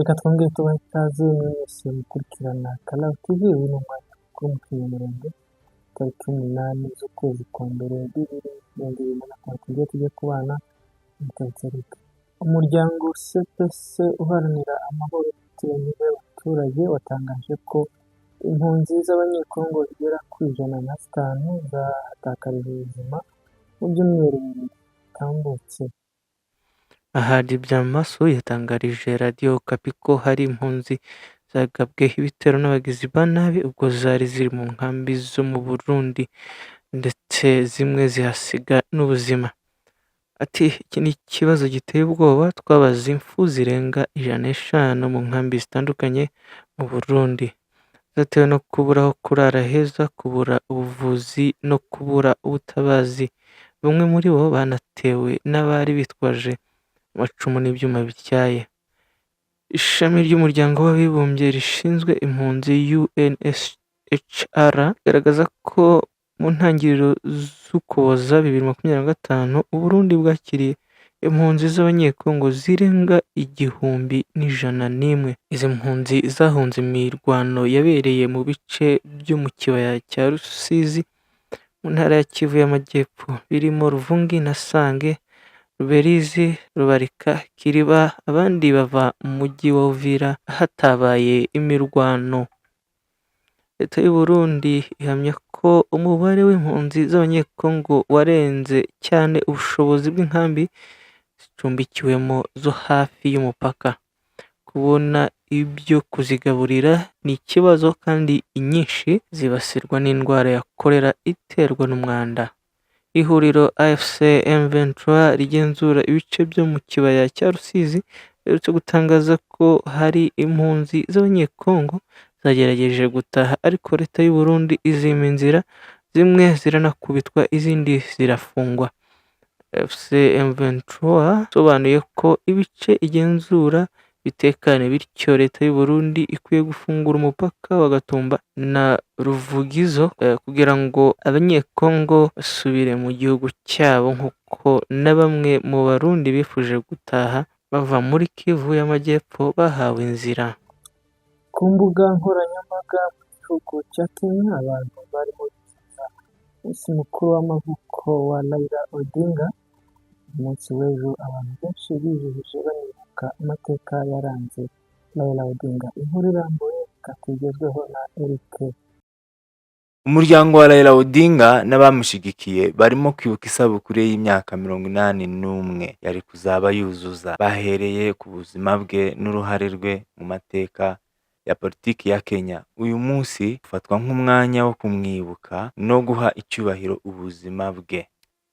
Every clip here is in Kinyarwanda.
Reka twongere tubahe ikaze mwese mukurikirana Karabu TV. Uyu ni umwanya mukuru mu Kinyamurenge, tariki 8 z'ukwezi kwa mbere 2025. Tugiye tujye kubana na. Umuryango CPC uharanira amahoro n'iterambere y'abaturage watangaje ko impunzi z'Abanyekongo zigera ku 105 zahatakarije ubuzima mu byumweru 2 bitambutse. Ahadi Byamaso yatangarije Radiyo Okapi ko hari impunzi zagabweho ibitero n'abagizi ba nabi ubwo zari ziri mu nkambi zo mu Burundi, ndetse zimwe zihasiga n'ubuzima. Ati: "Iki ni ikibazo giteye ubwoba, twabaze impfu zirenga 105 mu nkambi zitandukanye mu Burundi, zatewe no kubura aho kurara heza, kubura ubuvuzi no kubura ubutabazi. Bamwe muri bo banatewe n'abari bitwaje amacumu n'ibyuma bityaye." Ishami ry'Umuryango w'Abibumbye rishinzwe impunzi UNHCR rigaragaza ko mu ntangiriro z'Ukuboza 2025, u Burundi bwakiriye impunzi z'Abanyekongo zirenga 1,101. Izi mpunzi zahunze imirwano yabereye mu bice byo mu kibaya cya Rusizi mu ntara ya Kivu y'Amajyepfo, birimo Ruvungi na Sange, Ruberizi, Rubarika, Kiriba, abandi bava mu mujyi wa Uvira hatabaye imirwano. Leta y'u Burundi ihamya ko umubare w'impunzi z'Abanyekongo warenze cyane ubushobozi bw'inkambi zicumbikiwemo zo hafi y'umupaka. Kubona ibyo kuzigaburira ni ikibazo, kandi inyinshi zibasirwa n'indwara ya kolera iterwa n'umwanda. Ihuriro AFC M23 rigenzura ibice byo mu kibaya cya Rusizi riherutse gutangaza ko hari impunzi z'Abanyekongo zagerageje gutaha, ariko Leta y'u Burundi izima inzira, zimwe ziranakubitwa, izindi zirafungwa. AFC M23 yasobanuye ko ibice igenzura bitekanye, bityo Leta y'u Burundi ikwiye gufungura umupaka wa Gatumba na Ruvugizo kugira ngo Abanyekongo basubire mu gihugu cyabo, nk'uko na bamwe mu Barundi bifuje gutaha bava muri Kivu y'Amajyepfo bahawe inzira. Ku mbuga nkoranyambaga mu gihugu cya Kenya, abantu barimo bizihiza umunsi mukuru w'amavuko wa Raila Odinga. Umunsi w'ejo abantu benshi bijihije banibuka amateka yaranze Raila Odinga. Inkuru irambuye reka tugezweho na Eric. Umuryango wa Raila Odinga n'abamushyigikiye barimo kwibuka isabukuru ye y'imyaka 81 yari kuzaba yuzuza, bahereye ku buzima bwe n'uruhare rwe mu mateka ya politiki ya Kenya. Uyu munsi ufatwa nk'umwanya wo kumwibuka no guha icyubahiro ubuzima bwe.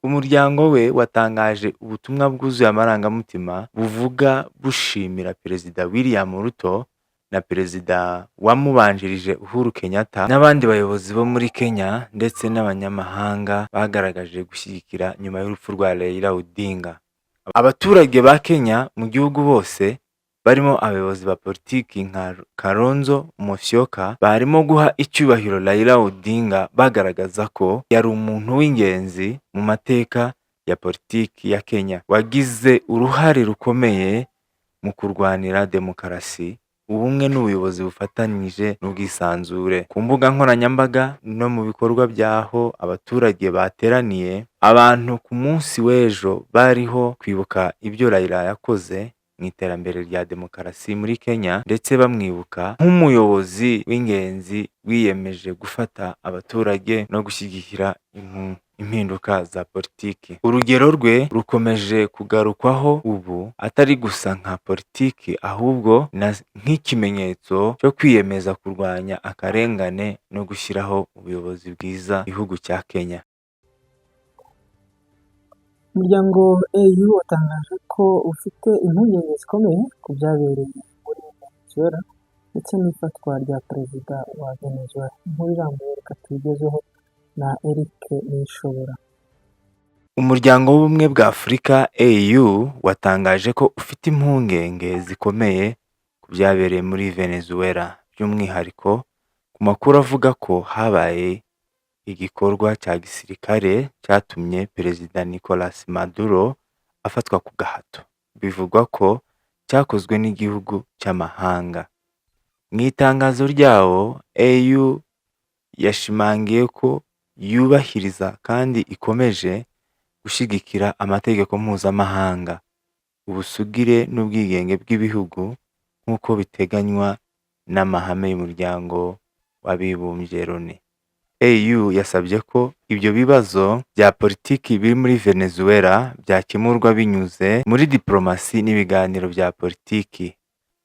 Umuryango we watangaje ubutumwa bwuzuye amarangamutima buvuga bushimira Perezida William Ruto na Perezida wamubanjirije Uhuru Kenyatta n'abandi bayobozi bo muri Kenya ndetse n'abanyamahanga bagaragaje gushyigikira nyuma y'urupfu rwa Raila Odinga. Abaturage ba Kenya mu gihugu bose, barimo abayobozi ba politiki nka Kalonzo Musyoka, barimo guha icyubahiro Raila Odinga, bagaragaza ko yari umuntu w'ingenzi mu mateka ya politiki ya Kenya, wagize uruhare rukomeye mu kurwanira demokarasi, ubumwe n'ubuyobozi bufatanyije n'ubwisanzure. Ku mbuga nkoranyambaga no mu bikorwa by'aho abaturage bateraniye, abantu ku munsi w'ejo bariho kwibuka ibyo Raila yakoze mu iterambere rya demokarasi muri Kenya, ndetse bamwibuka nk'umuyobozi w'ingenzi wiyemeje gufata abaturage no gushyigikira impinduka za politiki. Urugero rwe rukomeje kugarukwaho ubu atari gusa nka politiki, ahubwo nk'ikimenyetso cyo kwiyemeza kurwanya akarengane no gushyiraho ubuyobozi bwiza igihugu cya Kenya. Umuryango AU watangaje ko ufite impungenge zikomeye ku byabereye muri Venezuela ndetse n'ifatwa rya Perezida wa Venezuela. Inkuru irambuye reka tuyigezeho na Eric Nishobora. Umuryango w'Ubumwe bwa Afurika AU watangaje ko ufite impungenge zikomeye ku byabereye muri Venezuela, by'umwihariko ku makuru avuga ko habaye igikorwa cya gisirikare cyatumye Perezida Nicolas Maduro afatwa ku gahato. Bivugwa ko cyakozwe n'igihugu cy'amahanga. Mu itangazo ryawo, AU yashimangiye ko yubahiriza kandi ikomeje gushyigikira amategeko mpuzamahanga, ubusugire n'ubwigenge bw'ibihugu nk'uko biteganywa n'amahame y'Umuryango w'Abibumbye Loni. AU yasabye ko ibyo bibazo bya politiki biri muri Venezuela byakemurwa binyuze muri diplomasi n'ibiganiro bya politiki,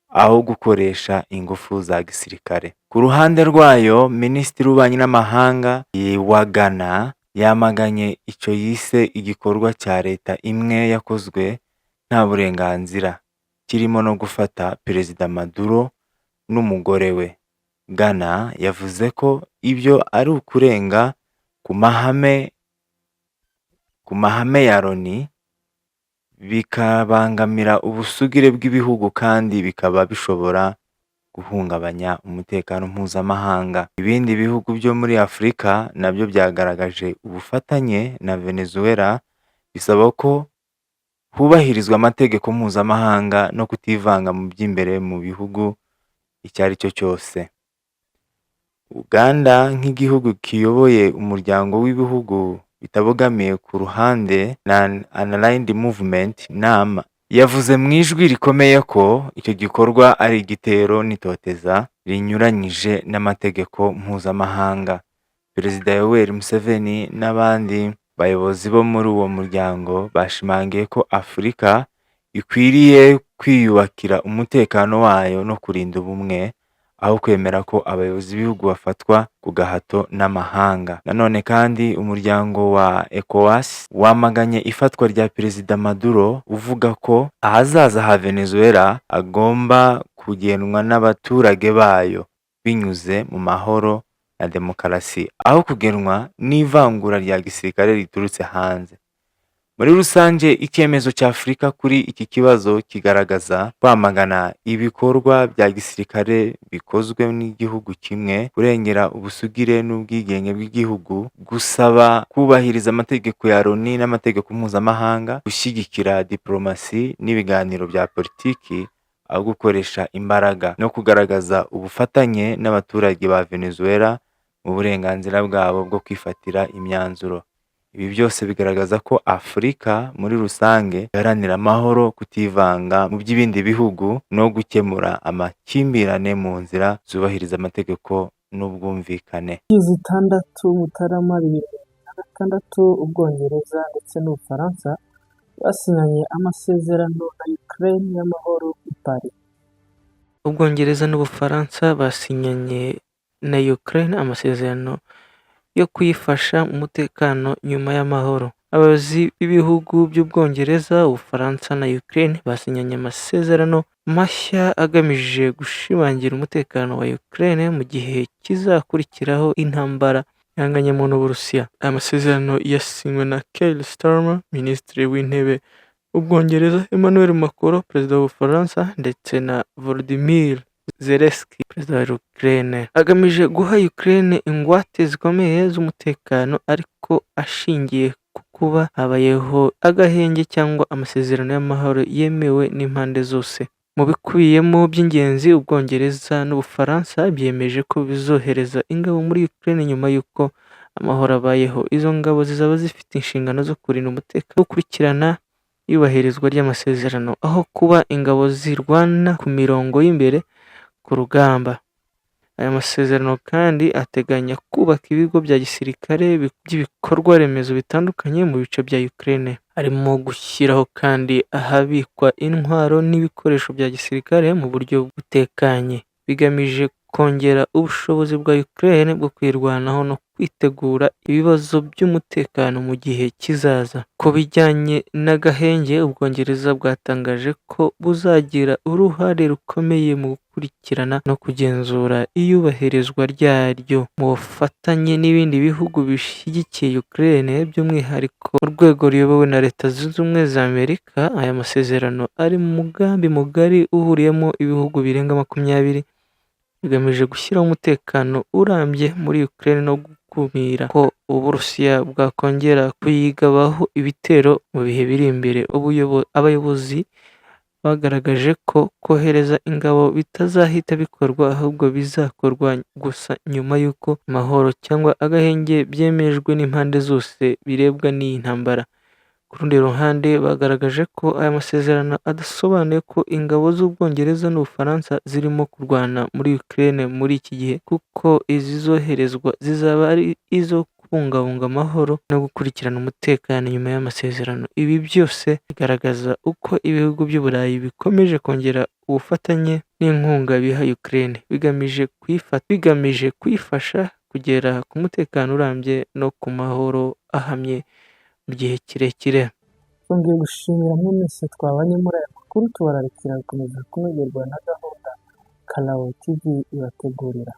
aho gukoresha ingufu za gisirikare. Ku ruhande rwayo, Minisitiri w'Ububanyi n'Amahanga wa Ghana yamaganye icyo yise igikorwa cya leta imwe yakozwe nta burenganzira, kirimo no gufata Perezida Maduro n'umugore we. Ghana yavuze ko ibyo ari ukurenga ku mahame ya Loni, bikabangamira ubusugire bw'ibihugu kandi bikaba bishobora guhungabanya umutekano mpuzamahanga. Ibindi bihugu byo muri Afurika nabyo byagaragaje ubufatanye na Venezuela, bisaba ko hubahirizwa amategeko mpuzamahanga no kutivanga mu by'imbere mu bihugu icyo ari cyo cyose. Uganda, nk'igihugu kiyoboye umuryango w'ibihugu bitabogamiye ku ruhande, Non-Aligned Movement, NAM, yavuze mu ijwi rikomeye ko icyo gikorwa ari igitero n'itoteza rinyuranyije n'amategeko mpuzamahanga. Perezida Yoweri Museveni n'abandi bayobozi bo muri uwo muryango bashimangiye ko Afurika ikwiriye kwiyubakira umutekano wayo no kurinda ubumwe, aho kwemera ko abayobozi b'ibihugu bafatwa ku gahato n'amahanga. Nanone kandi, umuryango wa ECOWAS wamaganye ifatwa rya Perezida Maduro, uvuga ko ahazaza ha Venezuela agomba kugenwa n'abaturage bayo binyuze mu mahoro na demokarasi, aho kugenwa n'ivangura rya gisirikare riturutse hanze. Muri rusange, icyemezo cya Afurika kuri iki kibazo kigaragaza kwamagana ibikorwa bya gisirikare bikozwe n'igihugu kimwe, kurengera ubusugire n'ubwigenge bw'igihugu, gusaba kubahiriza amategeko ya Loni n'amategeko mpuzamahanga, gushyigikira diplomasi n'ibiganiro bya politiki aho gukoresha imbaraga, no kugaragaza ubufatanye n'abaturage ba Venezuela mu burenganzira bwabo bwo kwifatira imyanzuro. Ibi byose bigaragaza ko Afurika muri rusange iharanira amahoro, kutivanga mu by'ibindi bihugu no gukemura amakimbirane mu nzira zubahiriza amategeko n'ubwumvikane. 6 Mutarama 2026, Ubwongereza ndetse n'Ubufaransa basinyanye amasezerano na Ukraine y'amahoro i Paris. Ubwongereza n'Ubufaransa basinyanye na Ukraine amasezerano yo kuyifasha mu mutekano nyuma y'amahoro. Abayobozi b'ibihugu by'Ubwongereza, Ubufaransa na Ukraine basinyanye amasezerano mashya agamije gushimangira umutekano wa Ukraine mu gihe kizakurikiraho intambara ihanganyemo n'Uburusiya. Aya masezerano yasinywe na Keir Starmer, Minisitiri w'Intebe w'Ubwongereza, Emmanuel Macron, Perezida w'Ubufaransa, ndetse na Volodymyr Zelensky, Perezida wa Ukraine. Agamije guha Ukraine ingwate zikomeye z'umutekano, ariko ashingiye ku kuba habayeho agahenge cyangwa amasezerano y'amahoro yemewe n'impande zose. Mu bikubiyemo by'ingenzi, Ubwongereza n'Ubufaransa byemeje ko bizohereza ingabo muri Ukraine nyuma y'uko amahoro abayeho. Izo ngabo zizaba zifite inshingano zo kurinda umutekano no gukurikirana iyubahirizwa ry'amasezerano, aho kuba ingabo zirwana ku mirongo y'imbere ku rugamba. Aya masezerano kandi ateganya kubaka ibigo bya gisirikare by'ibikorwa remezo bitandukanye mu bice bya Ukraine. Harimo gushyiraho kandi ahabikwa intwaro n'ibikoresho bya gisirikare mu buryo butekanye, bigamije kongera ubushobozi bwa Ukraine bwo kwirwanaho no kwitegura ibibazo by'umutekano mu gihe kizaza. Ku bijyanye n'agahenge, Ubwongereza bwatangaje ko buzagira uruhare rukomeye mu gukurikirana no kugenzura iyubahirizwa ryaryo, mu bufatanye n'ibindi bihugu bishyigikiye Ukraine, by'umwihariko urwego ruyobowe na Leta Zunze Ubumwe za Amerika. Aya masezerano ari mu mugambi mugari uhuriyemo ibihugu birenga 20, bigamije gushyiraho umutekano urambye muri Ukraine no gukumira ko Uburusiya bwakongera kuyigabaho ibitero mu bihe biri imbere. Abayobozi Bagaragaje ko kohereza ingabo bitazahita bikorwa, ahubwo bizakorwa gusa nyuma y'uko amahoro cyangwa agahenge byemejwe n'impande zose birebwa n'iyi ntambara. Ku rundi ruhande, bagaragaje ko aya masezerano adasobanuye ko ingabo z'Ubwongereza n'Ubufaransa zirimo kurwana muri Ukraine muri iki gihe, kuko izizoherezwa zizaba ari izo kubungabunga amahoro no gukurikirana umutekano nyuma y'amasezerano. Ibi byose bigaragaza uko ibihugu by'Uburayi bikomeje kongera ubufatanye n'inkunga biha Ukraine, bigamije kuyifasha kugera ku mutekano urambye no ku mahoro ahamye mu gihe kirekire. Twongeye gushimira mwe mwese twabanye muri aya makuru, tubararikira gukomeza kunogerwa na gahunda Karawo TV ibategurira.